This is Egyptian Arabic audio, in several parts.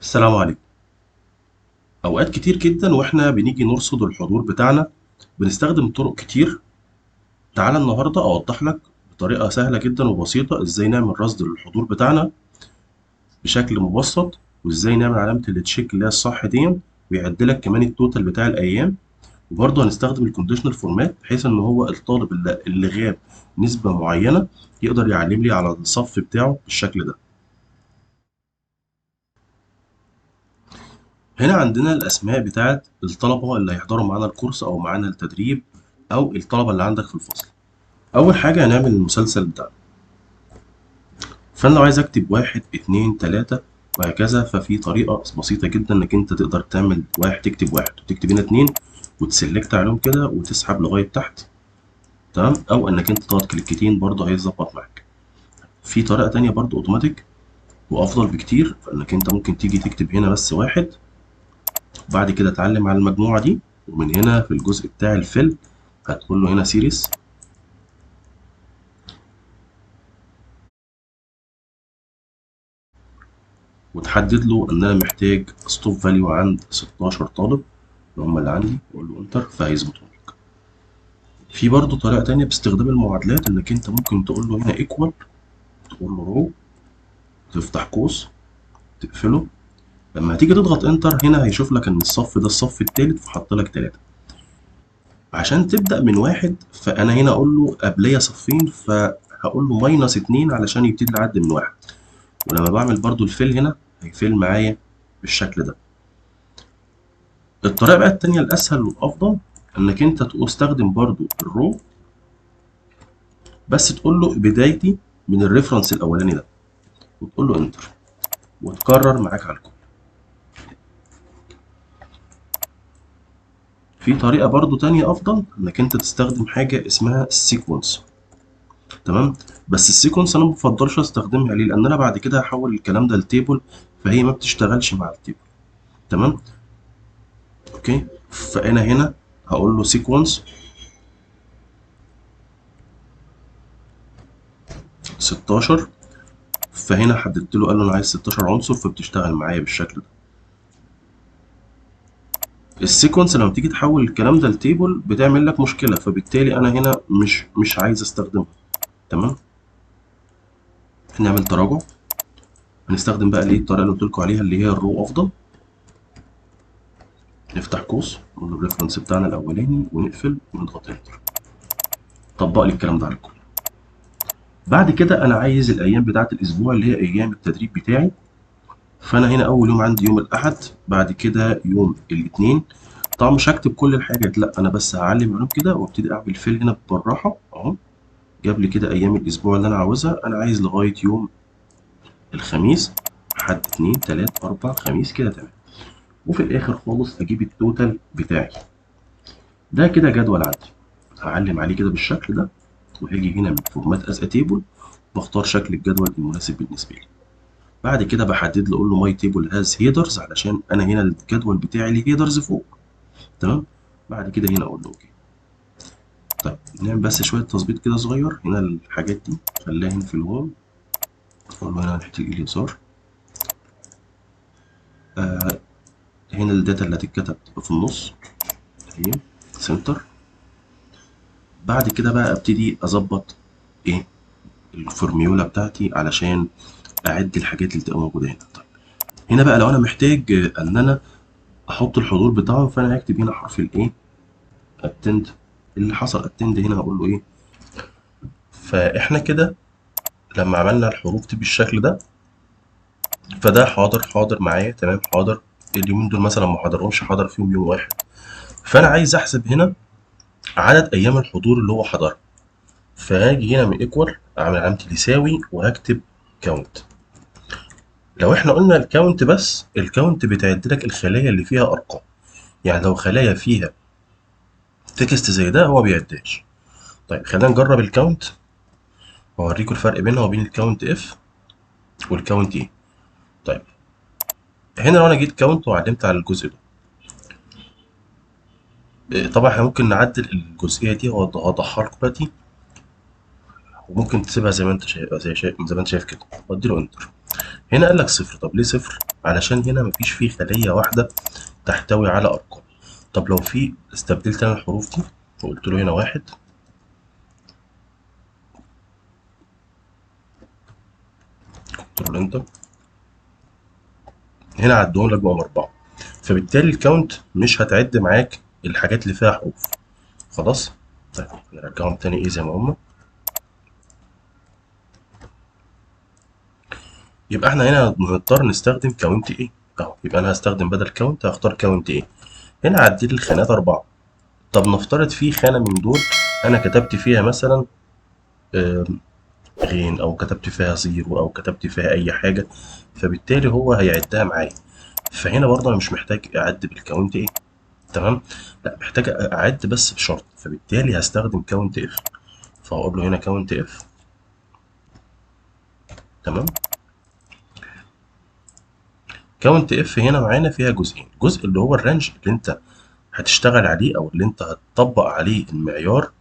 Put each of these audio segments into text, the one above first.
السلام عليكم. أوقات كتير جدا وإحنا بنيجي نرصد الحضور بتاعنا بنستخدم طرق كتير. تعالى النهاردة أوضح لك بطريقة سهلة جدا وبسيطة إزاي نعمل رصد للحضور بتاعنا بشكل مبسط، وإزاي نعمل علامة ال check اللي هي الصح دي، ويعد لك كمان ال total بتاع الأيام. وبرضه هنستخدم ال conditional format بحيث إن هو الطالب اللي غاب نسبة معينة يقدر يعلم لي على الصف بتاعه بالشكل ده. هنا عندنا الأسماء بتاعت الطلبة اللي هيحضروا معانا الكورس أو معانا التدريب أو الطلبة اللي عندك في الفصل. أول حاجة هنعمل المسلسل بتاعنا. فأنا لو عايز أكتب 1 2 3 وهكذا، ففي طريقة بسيطة جدا إنك أنت تقدر تعمل واحد، تكتب 1 وتكتب هنا 2 وت select عليهم كده وتسحب لغاية تحت، تمام؟ أو إنك أنت تضغط كليكتين برضه هيظبط معاك. في طريقة تانية برضه أوتوماتيك وأفضل بكتير، فإنك أنت ممكن تيجي تكتب هنا بس 1، وبعد كده تعلم على المجموعة دي، ومن هنا في الجزء بتاع ال fill هتقول له هنا series، وتحدد له ان انا محتاج stop value عند 16 طالب اللي هم اللي عندي، واقول له enter فهيظبطهم لك. في برضه طريقة تانية باستخدام المعادلات، انك انت ممكن تقول له هنا equal، تقول له row، تفتح قوس تقفله، لما هتيجي تضغط enter هنا هيشوف لك ان الصف ده الصف الثالث فحط لك 3. عشان تبدأ من 1 فانا هنا اقول له قبليه صفين، فهقول له minus 2 علشان يبتدي العد من 1. ولما بعمل برضو ال fill هنا هي fill معايا بالشكل ده. الطريقة بقى التانية الأسهل والأفضل إنك أنت تستخدم برضو ال row، بس تقول له بدايتي من ال reference الأولاني ده، وتقول له enter، وتكرر معاك على الكل. في طريقة برضو تانية أفضل إنك أنت تستخدم حاجة اسمها ال sequence، تمام؟ بس ال sequence أنا ما بفضلش أستخدمها ليه؟ لأن أنا بعد كده هحول الكلام ده ل table، فهي ما بتشتغلش مع ال table، تمام؟ okay، فأنا هنا هقول له sequence 16، فهنا حددت له قال له أنا عايز 16 عنصر، فبتشتغل معايا بالشكل ده. ال sequence لما تيجي تحول الكلام ده ل table بتعمل لك مشكلة، فبالتالي أنا هنا مش عايز أستخدمها، تمام؟ نعمل تراجع، هنستخدم بقى الايه الطريقة اللي قلت لكم عليها اللي هي ال row أفضل. نفتح قوس نقول ال reference بتاعنا الأولاني ونقفل ونضغط enter. طبق لي الكلام ده على الكل. بعد كده أنا عايز الأيام بتاعت الأسبوع اللي هي أيام التدريب بتاعي، فأنا هنا أول يوم عندي يوم الأحد، بعد كده يوم الاثنين. طبعا مش هكتب كل الحاجات، لا أنا بس هعلم عليهم كده وابتدي أعمل fill هنا بالراحة أهو. جاب لي كده أيام الأسبوع اللي أنا عاوزها، أنا عايز لغاية يوم الخميس، حد 2 3 4 خميس كده، تمام. وفي الآخر خالص أجيب ال total بتاعي. ده كده جدول عندي، هعلم عليه كده بالشكل ده، وهاجي هنا من format as a table واختار شكل الجدول المناسب بالنسبة لي. بعد كده بحدد له اقول له my table has headers، علشان انا هنا الجدول بتاعي ليه headers فوق، تمام؟ بعد كده هنا اقول له okay. طيب نعمل بس شوية تظبيط كده صغير هنا، الحاجات دي خليها هنا في ال home، اقول له هنا ناحية اليسار. هنا ال data اللي هتتكتب تبقى في النص اهي center. بعد كده بقى ابتدي اظبط ايه الفورميولا بتاعتي علشان اعد الحاجات اللي تبقى موجودة هنا. طيب هنا بقى لو انا محتاج ان انا احط الحضور بتاعهم، فانا هكتب هنا حرف ال A attend، اللي حصل attend هنا هقول له ايه. فاحنا كده لما عملنا الحروف دي بالشكل ده، فده حاضر حاضر معايا، تمام؟ حاضر اليومين دول مثلا ما حضرهمش، حضر فيهم يوم واحد. فانا عايز احسب هنا عدد ايام الحضور اللي هو حضرها، فهاجي هنا من equal اعمل علامة اليساوي وهكتب count. لو احنا قلنا ال count بس، ال count بتعد لك الخلايا اللي فيها ارقام، يعني لو خلايا فيها text زي ده هو بيعدهاش. طيب خلينا نجرب ال count واوريكم الفرق بينها وبين ال count if وال count A. طيب هنا لو انا جيت count وعلمت على الجزء ده، طبعا احنا ممكن نعدل الجزئية دي وهوضحها لكم دلوقتي، وممكن تسيبها زي ما انت شايف، زي ما انت شايف كده، وادي له enter. هنا قال لك 0. طب ليه 0؟ علشان هنا مفيش فيه خليه واحدة تحتوي على ارقام. طب لو في استبدلت انا الحروف دي وقلت له هنا 1 control enter، هنا عدهم لك بقوا 4، فبالتالي ال count مش هتعد معاك الحاجات اللي فيها حروف. خلاص طيب نرجعهم تاني ايه زي ما هما. يبقى احنا هنا هنضطر نستخدم count A اهو، يبقى انا هستخدم بدل count هختار count A. هنا عدي لي الخانات 4. طب نفترض في خانه من دول انا كتبت فيها مثلا غين، او كتبت فيها zero، او كتبت فيها اي حاجة، فبالتالي هو هيعدها معايا. فهنا برضه انا مش محتاج اعد بال count A، تمام؟ لا محتاج اعد بس بشرط، فبالتالي هستخدم count if، فهقول له هنا count if، تمام؟ count if هنا معانا فيها جزئين، جزء اللي هو ال range اللي انت هتشتغل عليه او اللي انت هتطبق عليه المعيار،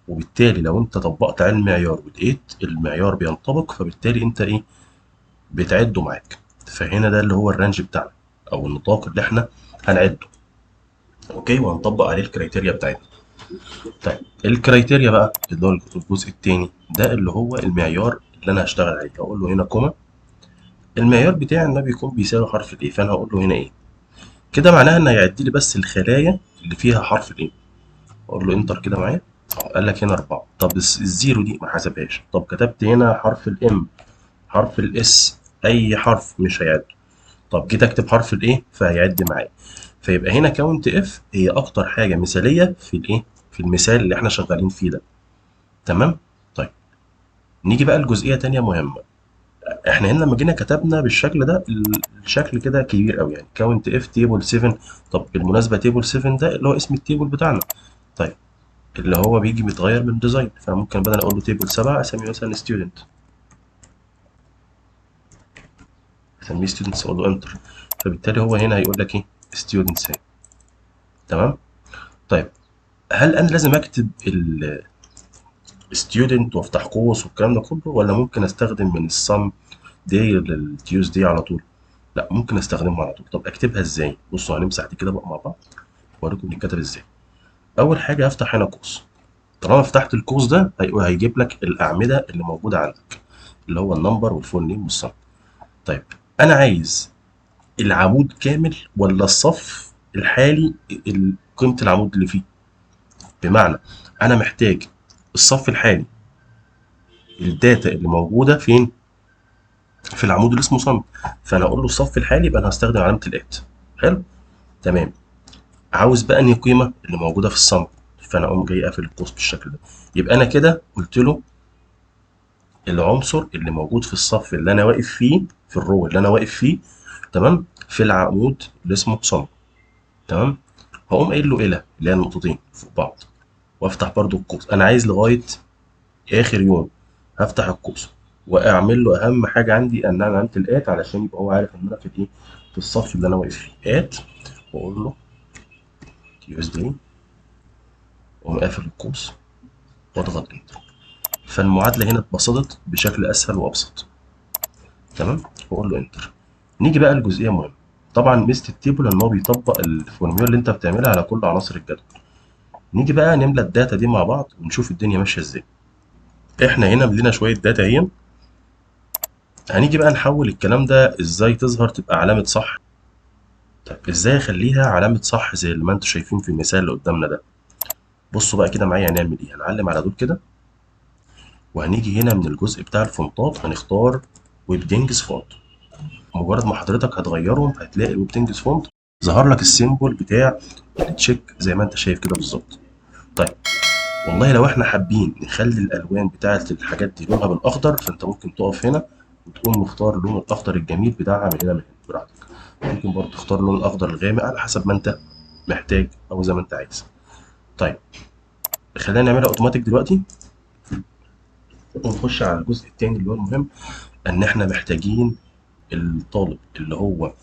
وبالتالي لو انت طبقت على المعيار ولقيت المعيار بينطبق فبالتالي انت ايه بتعده معاك. فهنا ده اللي هو ال range بتاعنا او النطاق اللي احنا هنعده، okay، وهنطبق عليه ال criteria بتاعتنا. طيب ال criteria بقى اللي هو الجزء الثاني ده اللي هو المعيار اللي انا هشتغل عليه، هقول له هنا comma، المعيار بتاعي ان بيكون بيساوي حرف ال A، فانا هقول له هنا A كده، معناها ان هيعد لي بس الخلايا اللي فيها حرف ال A. اقول له enter كده معايا، قال لك هنا 4. طب ال zero دي ما حسبهاش. طب كتبت هنا حرف ال M، حرف ال S، اي حرف مش هيعد. طب جيت اكتب حرف ال A فهيعد معايا. فيبقى هنا count if هي اكتر حاجة مثاليه في الايه، في المثال اللي احنا شغالين فيه ده، تمام؟ طيب نيجي بقى لجزئيه ثانية مهمة. احنا هنا لما جينا كتبنا بالشكل ده، الشكل كده كبير قوي، يعني count if table 7. طب بالمناسبة table 7 ده اللي هو اسم ال table بتاعنا، طيب اللي هو بيجي بيتغير من design، فممكن بدل اقول له table 7 اسميه مثلا student، اسميه students، اقول له enter، فبالتالي هو هنا هيقول لك ايه students اهي، تمام؟ طيب هل انا لازم اكتب ال student وافتح قوس والكلام ده كله، ولا ممكن استخدم من ال sum دي لل Tuesday على طول؟ لا ممكن استخدمها على طول. طب اكتبها ازاي؟ بصوا هنمسح دي كده بقى مع بعض واوريكم بنتكتب ازاي. اول حاجة هفتح هنا قوس، طالما فتحت القوس ده هيجيب لك الاعمدة اللي موجودة عندك اللي هو ال number وال full name وال sum. طيب انا عايز العمود كامل ولا الصف الحالي قيمة العمود اللي فيه؟ بمعنى انا محتاج الصف الحالي ال data اللي موجودة فين؟ في العمود اللي اسمه sum، فانا اقول له الصف الحالي، يبقى انا هستخدم علامة ال at. حلو تمام. عاوز بقى انهي قيمة اللي موجودة في ال sum، فانا اقوم جاي قافل القوس بالشكل ده. يبقى انا كده قلت له العنصر اللي موجود في الصف اللي انا واقف فيه، في ال row اللي انا واقف فيه، تمام، في العمود اللي اسمه sum، تمام. هقوم قايل له الى اللي هي النقطتين فوق بعض، وافتح برضو القوس، انا عايز لغاية اخر يوم، هفتح القوس واعمل له اهم حاجة عندي ان انا عملت ال at علشان يبقى هو عارف ان انا في الايه، في الصف اللي انا واقف فيه، at، واقول له Tuesday، واقوم قافل القوس واضغط enter. فالمعادله هنا اتبسطت بشكل اسهل وابسط، تمام، واقول له enter. نيجي بقى لجزئيه مهمة. طبعا ميزة ال table ان هو بيطبق الفورمولا اللي انت بتعملها على كل عناصر الجدول. نيجي بقى نملى ال data دي مع بعض ونشوف الدنيا ماشية ازاي. احنا هنا ملينا شوية data اهي، هنيجي بقى نحول الكلام ده ازاي تظهر تبقى علامة صح. طيب ازاي اخليها علامة صح زي اللي ما انتم شايفين في المثال اللي قدامنا ده؟ بصوا بقى كده معايا هنعمل ايه. هنعلم على دول كده، وهنيجي هنا من الجزء بتاع الفونتات هنختار Webdings font. مجرد ما حضرتك هتغيرهم هتلاقي ال Webdings font ظهر لك ال symbol بتاع ال check زي ما انت شايف كده بالظبط. طيب والله لو احنا حابين نخلي الالوان بتاعه الحاجات دي لونها بالاخضر، فانت ممكن تقف هنا وتقوم مختار اللون الاخضر الجميل بتاعها من هنا من هنا براحتك. ممكن برضه تختار اللون الاخضر الغامق على حسب ما انت محتاج او زي ما انت عايز. طيب خلينا نعملها اوتوماتيك دلوقتي ونخش على الجزء الثاني اللي هو المهم، ان احنا محتاجين الطالب اللي هو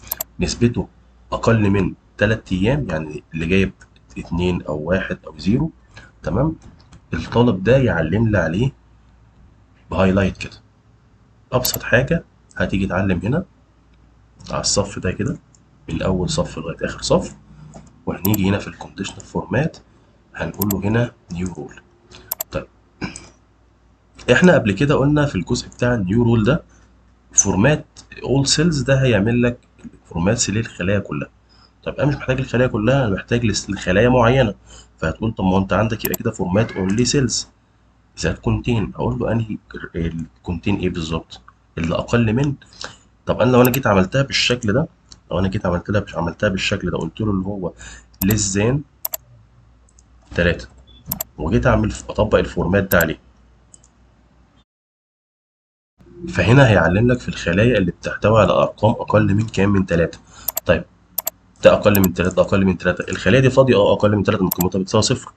نسبته اقل من 3 ايام، يعني اللي جايب 2 او 1 او 0، تمام، الطالب ده يعلم لي عليه ب highlight كده. ابسط حاجة هتيجي تعلم هنا على الصف ده كده من اول صف لغاية اخر صف، وهنيجي هنا في ال conditional format هنقول له هنا new rule. طيب احنا قبل كده قلنا في الجزء بتاع ال new rule ده format all cells، ده هيعمل لك format للخلايا كلها. طب انا مش محتاج الخلايا كلها، انا محتاج لخلايا معينة. فهتقول طب ما انت عندك يبقى كده format only cells that contain، اقول له انهي ال contain ايه بالظبط؟ اللي اقل من. طب انا لو انا جيت عملتها بالشكل ده، لو انا جيت عملتها بالشكل ده، قلت له اللي هو less than 3، وجيت اعمل اطبق ال format ده عليه، فهنا هيعلم لك في الخلايا اللي بتحتوي على ارقام اقل من كام؟ من 3. طيب ده اقل من 3، ده اقل من 3، الخلية دي فاضية، اقل من 3 من قيمتها بتساوي 0،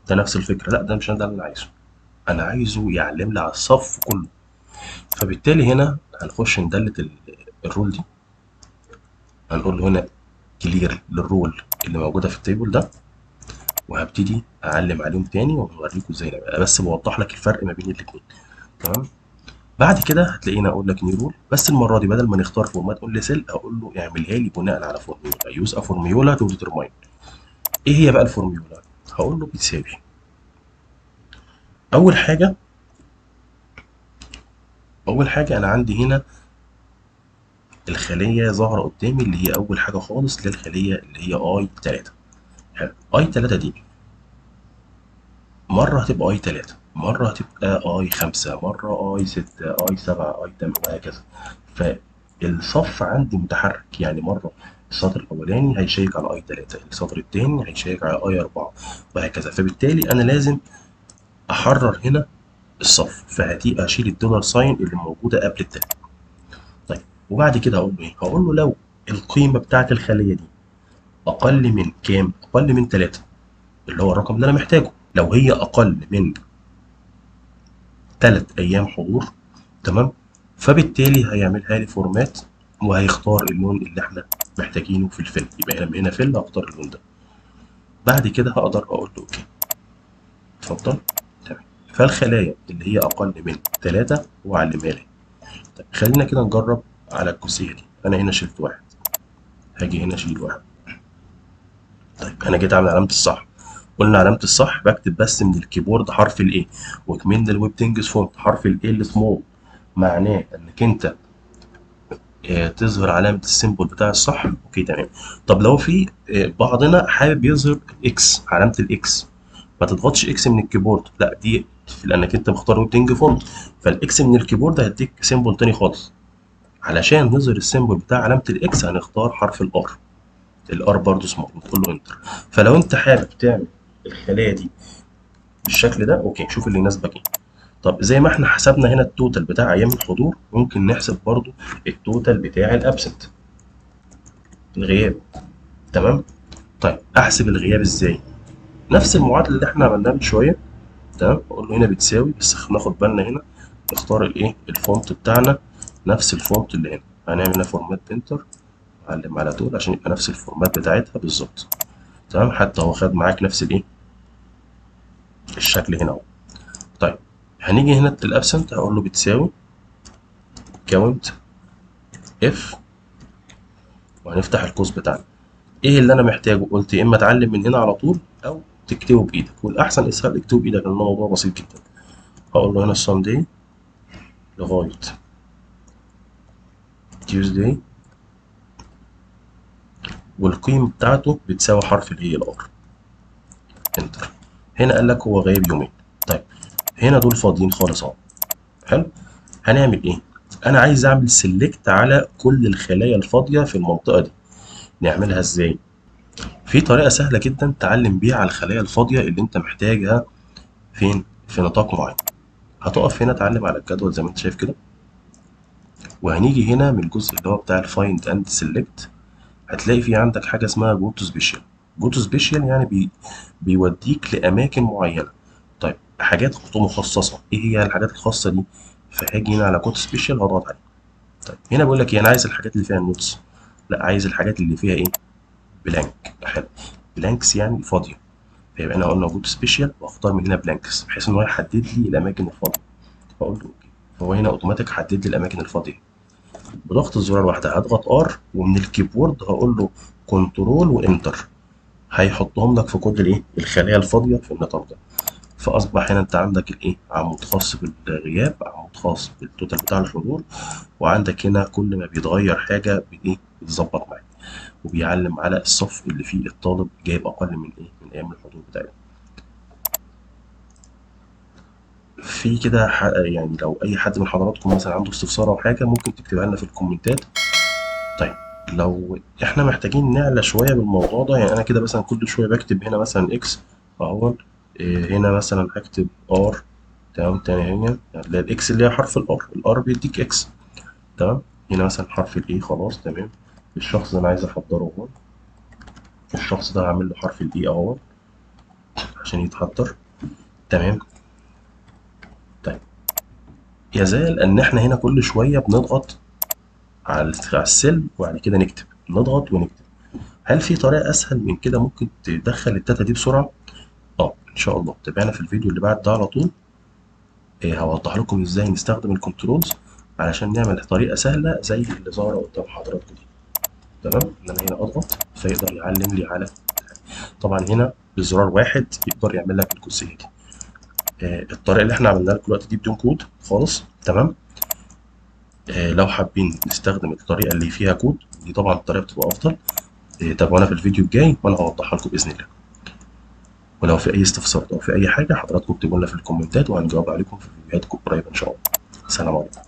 ده نفس الفكرة. لا ده مش ده اللي انا عايزه، انا عايزه يعلم لي على الصف كله. فبالتالي هنا هنخش ن delete ال rule دي، هنقول له هنا clear لل rule اللي موجودة في ال table ده، وهبتدي اعلم عليهم تاني وهوريكم ازاي نعمل. انا بس بوضح لك الفرق ما بين الاثنين. تمام. بعد كده هتلاقينا اقول لك new rule، بس المرة دي بدل ما نختار format only cell اقول له اعملها لي بناء على formula، use a formula to determine. ايه هي بقى الفورميولا؟ هقول له بتساوي اول حاجة انا عندي هنا الخلية ظاهره قدامي اللي هي اول حاجة خالص للخليه اللي هي I 3. حلو، I 3 دي مرة هتبقى I 3، مرة هتبقى I 5، مرة I 6، I 7، I 8، وهكذا. فالصف عندي متحرك، يعني مرة السطر الاولاني هيشيك على I 3، السطر الثاني هيشيك على I 4، وهكذا. فبالتالي انا لازم احرر هنا الصف، فهتي اشيل ال dollar sign اللي موجودة قبل التاني. طيب وبعد كده هقول له ايه؟ هقول له لو القيمة بتاعت الخلية دي اقل من كام؟ اقل من 3 اللي هو الرقم اللي انا محتاجه. لو هي اقل من 3 ايام حضور، تمام، فبالتالي هيعملها لي format وهيختار اللون اللي احنا محتاجينه في ال fill. يبقى هنا fill هختار اللون ده. بعد كده هقدر اقول له okay اتفضل. تمام. فالخلايا اللي هي اقل من 3 وعلمها لي. طيب خلينا كده نجرب على الجزئية دي. انا هنا شلت واحد، هاجي هنا اشيل واحد. طيب انا جيت اعمل علامة الصح، قلنا علامة الصح بكتب بس من ال keyboard حرف ال A، وكمان ال Webdings font حرف ال A ال small، معناه انك انت تظهر علامة ال symbol بتاع الصح. okay تمام. طب لو في بعضنا حابب يظهر X، علامة ال X، ما تضغطش X من ال keyboard، لا دي لانك انت مختار Webding font، فال X من ال keyboard هيديك symbol تاني خالص. علشان نظهر ال symbol بتاع علامة ال X هنختار حرف ال R، ال R برضه small، وتقول له enter. فلو انت حابب تعمل الخلية دي بالشكل ده okay، شوف اللي يناسبك ايه. طب زي ما احنا حسبنا هنا ال total بتاع ايام الحضور، ممكن نحسب برضو ال total بتاع ال absent، الغياب. تمام. طيب احسب الغياب ازاي؟ نفس المعادلة اللي احنا عملناها من شوية. تمام. اقول له هنا بتساوي، بس ناخد بالنا هنا نختار الايه؟ ال font بتاعنا نفس ال font اللي هنا. هنعمل هنا format painter، نعلم على دول عشان يبقى نفس ال format بتاعتها بالظبط. تمام. حتى هو خد معاك نفس الايه؟ الشكل هنا اهو. طيب هنيجي هنا ال absent هقول له بتساوي count if، وهنفتح القوس بتاعنا. ايه اللي انا محتاجه؟ قلت يا اما اتعلم من هنا على طول او تكتبه بايدك، والاحسن اسهل اكتبه بايدك لان الموضوع بسيط جدا. هقول له هنا Sunday لغاية Tuesday، والقيمة بتاعته بتساوي حرف الايه؟ ال R. enter. هنا قال لك هو غايب يومين. طيب هنا دول فاضيين خالص اهو. حلو. هنعمل ايه؟ انا عايز اعمل select على كل الخلايا الفاضيه في المنطقة دي. نعملها ازاي؟ في طريقه سهلة جدا تعلم بيها على الخلايا الفاضيه اللي انت محتاجها فين؟ في نطاق معين. هتقف هنا تعلم على الجدول زي ما انت شايف كده، وهنيجي هنا من الجزء اللي هو بتاع ال find and select، هتلاقي في عندك حاجة اسمها go to special. go to special يعني بيوديك لاماكن معينة. طيب حاجات مخصصة، ايه هي الحاجات الخاصة دي؟ فهاجي هنا على go to special هضغط عليه. طيب هنا بيقول لك ايه؟ انا عايز الحاجات اللي فيها notes، لا عايز الحاجات اللي فيها ايه؟ blank. حلو، blanks يعني فاضية. فيبقى انا قلنا go to special واختار من هنا blanks بحيث ان هو يحدد لي الاماكن الفاضيه. فاقول له okay، فهو هنا اوتوماتيك حدد لي الاماكن الفاضيه. بضغط الزرار واحدة هضغط R، ومن ال keyboard هقول له control و enter، هيحطهم لك في كل الايه الخلايا الفاضيه في النطاق ده. فاصبح هنا انت عندك الايه عمود خاص بالغياب، عمود خاص بال total بتاع الحضور، وعندك هنا كل ما بيتغير حاجة بايه بتظبط معاك، وبيعلم على الصف اللي فيه الطالب جايب اقل من ايه من ايام الحضور بتاعته. في كده يعني لو اي حد من حضراتكم مثلا عنده استفسار او حاجة ممكن تكتبها لنا في الكومنتات. طيب لو احنا محتاجين نعلى شوية بالموضوع ده، يعني انا كده مثلا كل شوية بكتب هنا مثلا X اهو، هنا مثلا هكتب R، تمام، تاني هنا هتلاقي ال X اللي هي حرف ال R، ال R بيديك X، تمام. هنا مثلا حرف ال A، خلاص تمام. الشخص ده انا عايز احضره اهو، الشخص ده هعمل له حرف ال A اهو عشان يتحضر، تمام. طيب يزال ان احنا هنا كل شوية بنضغط على ال cell وبعد كده نكتب، نضغط ونكتب. هل في طريقه اسهل من كده ممكن تدخل ال data دي بسرعة؟ ان شاء الله تابعنا في الفيديو اللي بعد ده على طول. هوضح لكم ازاي نستخدم ال controls علشان نعمل طريقه سهلة زي اللي ظاهره قدام حضراتكم دي، تمام. ان انا هنا اضغط فيقدر يعلم لي على، طبعا هنا بزرار واحد يقدر يعمل لك الجزئية دي. الطريقة اللي احنا عملناها لكم دلوقتي دي بدون كود خالص، تمام. لو حابين نستخدم الطريقة اللي فيها كود دي طبعا الطريقة بتبقى افضل. تابعونا في الفيديو الجاي وانا هوضحها لكم باذن الله. ولو في اي استفسارات او في اي حاجة حضراتكم اكتبوا لنا في الكومنتات وهنجاوب عليكم في فيديوهات قريبه ان شاء الله. السلام عليكم.